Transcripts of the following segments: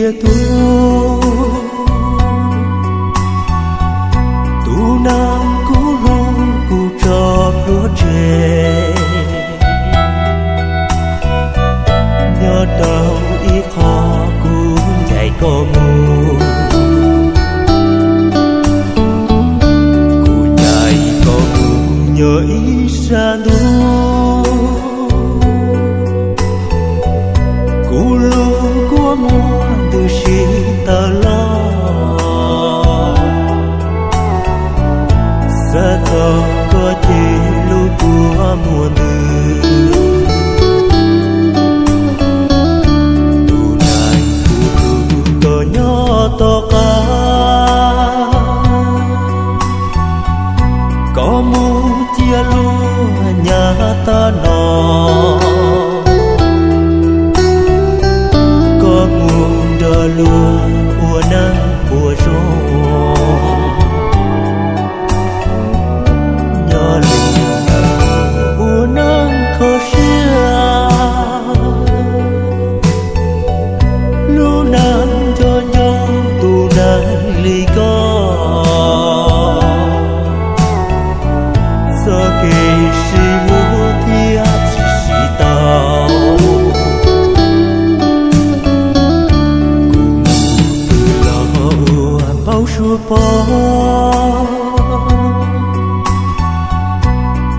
Tiag tug, tus neeg kuv hlub kuv tso plhuav tseg, nyob rau ib qho kuv ncaim koj mus. Kuv ncaim koj mus nyob ib sab ntuj, kuv lub kua muag ntws si tawm los, xav txog koj ces lub kua muag ntws. Tus neeg kuv hlub koj nyob tom qab, koj mus cia luag nyab tab no, koj mus nrog luag ua neej puas zoo. Nyob li ntawd ua neej kho siab, lub neej nco nco tus neeg li koj, txoj kev sib hlub thiab tsis sib tau. Kuv mus pw los ua npau suav pom,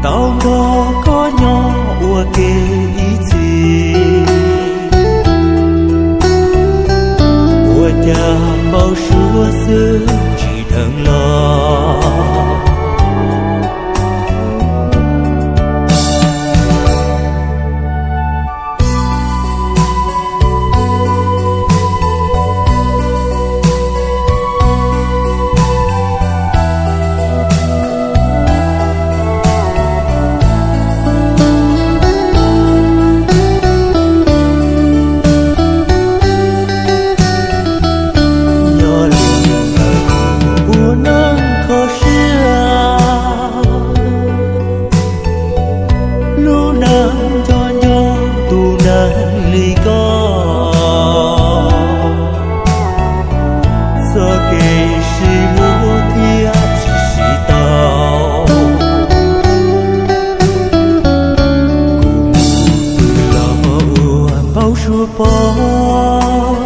tau nrog koj nyob ua ke ib txhis, ua cas npau suav xwb tsis dheev los. Nyob li ntawd ua neej kho siab, lub neej nco nco tus neeg li koj, txoj kev sib hlub thiab tsis sib tau. Kuv mus pw los ua npau suav pom,